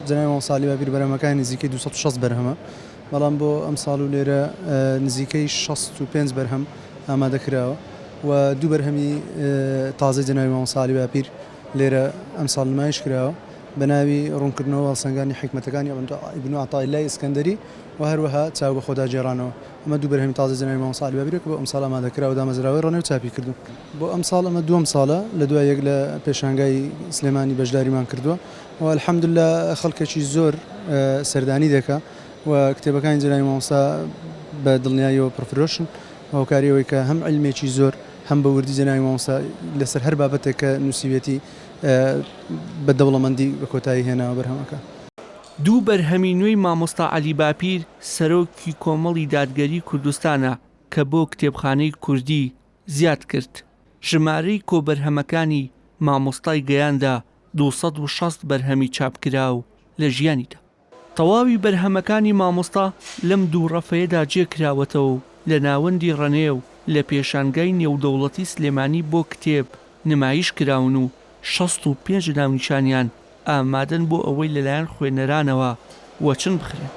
جەنابی مامۆستا عەلی باپیر بەرهەمەکانی نزیکەی 260 بەرهەمە، بەڵام بۆ ئەمساڵ و لێرە نزیکەی 65 بەرهەم ئامادە کراوە و دوو بەرهەمی تازەی جەنابی مامۆستا عەلی باپیر لێرە ئەمساڵ نمایش کراوە بە ناوی ڕوونکردنەوە و هەڵسەنگاندنی حیکمەتەکانی ئیبن عەتائیللای ئیسکەندەری و هەروەها چاو بەخۆدا گێڕانەوە. ئەمە دوو بەرهەمی تازەی جەنابی مامۆستا عەلی باپیرە کە بۆ ئەمساڵ ئامادە کراوە و دامەزراوەی ڕەنێو چاپی کردوون. بۆ ئەمساڵ ئەمە دووەم ساڵە لە دوای یەک لە پێشانگای سلێمانی بەشداریمان کردووە و الحمدللە خەڵکێکی زۆر سەردانی دەکا و کتێبەکانی جەنابی مامۆستا بە دڵنیاییەوە پڕفرۆشن بە هۆکاری ئەوەی کە هەم عیلمێکی زۆر هەم بە وردی جەنابی مامۆستا لەسەر هەر بابەتێک کە نووسیویەتی بە دەوڵەمەندی بە کۆتایی هێناوە بەرهەمەکە. دوو بەرهەمی نوێی مامۆستا عەلی باپیر سەرۆکی کۆمەڵی دادگەری کوردستانە کە بۆ کتێبخانەی کوردی زیاد کرد، ژمارەی کۆبەرهەمەکانی مامۆستای گەیاندە 260 بەرهەمی چاپکراو لە ژیانیدا. تەواوی بەرهەمەکانی مامۆستا لەم دوو ڕەفەیەدا جێکراوەتەوە و لە ناوەندی ڕەنێ و لە پێشانگای نێودەوڵەتی سلێمانی بۆ کتێب نمایش کراون و 65 ناونیشانیان ئامادەن بۆ ئەوەی لەلایەن خوێنەرانەوە وەچن بخرێن.